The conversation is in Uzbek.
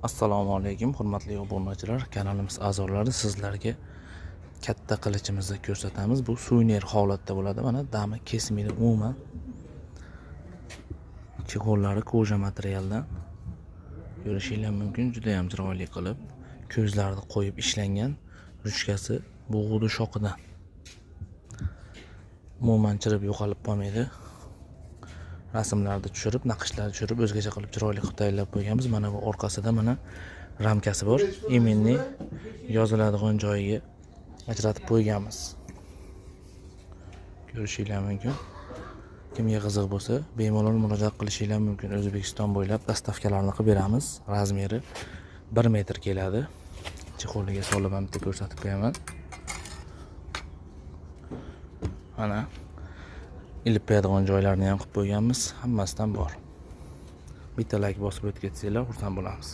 Assalomu alaykum, hurmatli obunachilar, kanalimiz a'zolari, sizlarga katta qilichimizni ko'rsatamiz. Bu suvenir holatda bo'ladi. Mana, dami kesmaydi umuman. Чехол lari кожа materialdan. Ko'rishinglar mumkin, juda ham chiroyli qilib ko'zlarni qo'yib ishlangan, ruchkasi bug'udi shoxidan. Umuman chirib yo'qolib qolmaydi. Rasmlarni tushirib, naqshlarni tushirib, o'zgacha qilib, chiroyli qilib tayyorlab qo'yganmiz. Mana bu orqasida, mana, ramkasi bor. Именной yoziladigan joyiga ajratib qo'yganmiz. Ko'rishinglar mumkin. Kimga qiziq bo'lsa, bemalol murojaat qilishinglar mumkin. O'zbekiston bo'ylab доставка larni qilib beramiz. Размер i 1 metr keladi. Чехол iga solib ham bitta ko'rsatib qo'yaman. Mana, ilib qo'yadigan joylarini ham qilib qo'yganmiz. Hammasidan bor. Bitta layk bosib o'tib ketsanglar, xursand bo'lamiz.